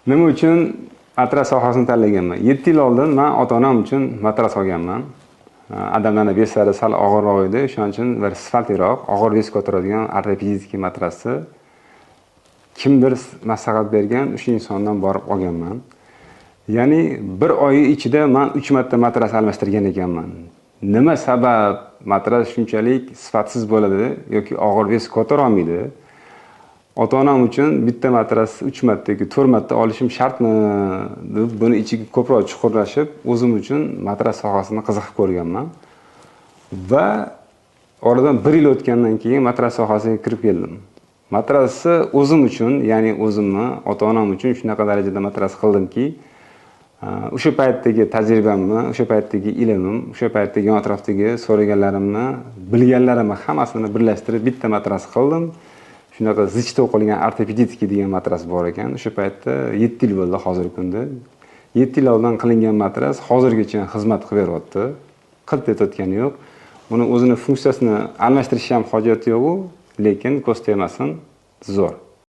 Nima uchun matras sohasini tanlaganman? 7 yil oldin men ota-onam uchun matras olganman. Adamlarning veslari sal og'irroq edi, o'shaning uchun bir sifatliroq, og'ir ves ko'taradigan ortopedik matrasni kimdir maslahat bergan, o'sha insondan borib olganman. Ya'ni bir oy ichida men 3 marta matras almashtirgan ekanman. Nima sabab matras shunchalik sifatsiz bo'ladi yoki og'ir ves ko'tara olmaydi? Ota-onam uchun bitta matras 3 marta yoki 4 marta olishim shartmi deb buni ichiga ko'proq chuqurlashib, o'zim uchun matras sohasini qiziqib ko'rganman. Va oradan 1 yil o'tgandan keyin matras sohasiga kirib keldim. Matrasni o'zim uchun, ya'ni o'zimni, ota-onam uchun shunaqa darajada matras qildimki, o'sha paytdagi tajribamni, o'sha paytdagi ilmim, o'sha paytdagi yon atrofdagi so'raganlarimni, bilganlarimni hammasini birlashtirib bitta matras qildim. Shunaqa zich to'qilgan ortopedik degan matras bor ekan. O'sha paytda 7 yil bo'ldi hozirgi kunda. 7 yil oldin qilingan matras hozirgacha xizmat qilib beryapti. Qilt etayotgani yo'q. Uni o'zini funksiyasini almashtirish ham hojati yo'q, lekin ko'z tegmasin, zo'r.